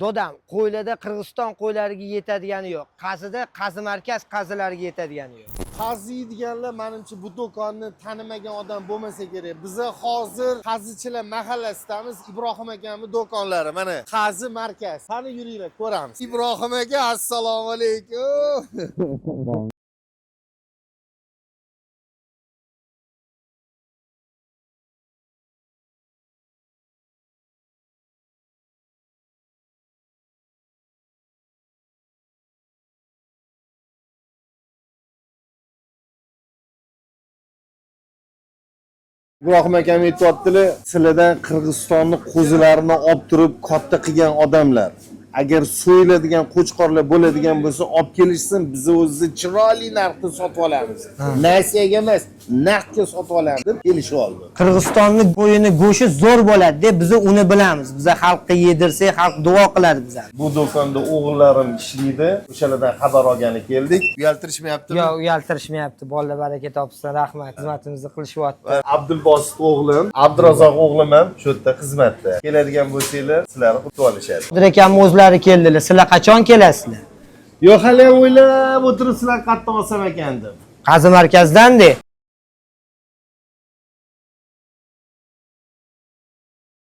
Dodam, qo'ylarda Qirg'iziston qo'ylariga yetadigani yo'q. Qazida Qazi markaz qazilariga yetadigani yo'q. Qazi deganlar, manimcha, bu do'konni tanimagan odam bo'lmasa kerak. Biza hozir Qazichilar mahallasidamiz. Ibrohim akamni do'konlari mana, Qazi markaz. Qani, yuringlar, ko'ramiz. Ibrohim aka, assalomu alaykum. Ibrohim akam aytyaptilar, sizlardan Qirg'izistonni qo'zilarini olib turib katta qilgan odamlar. Agar so'yiladigan qo'chqorlar bo'ladigan bo'lsa, olib kelishsin, biz o'zi chiroyli narxda sotib olamiz. Nasiyaga emas, naqdga sotib olamiz deb kelishib oldi. Qirg'izistonni qo'yini go'shti zo'r bo'ladi deb biz uni bilamiz. Biza xalqqa yedirsak, xalq duo qiladi bizani. Bu do'konda o'g'illarim ishlaydi. O'shalardan xabar olgani keldik. Uyaltirishmayaptimi? Yo'q, uyaltirishmayapti. Bolalar baraka topsin, rahmat. Xizmatimizni qilishyapti. Abdulbosit o'g'lim, Abdurazzoq o'g'lim ham shu yerda xizmatda. Keladigan bo'lsanglar, sizlarni kutib olishadi. Qodir akam o'zlari keldilar. Sizlar qachon kelasizlar? Yo'q, hali ham o'ylab o'tirib, sizlar qayerdan olsam ekan deb. Qazi markazdan de.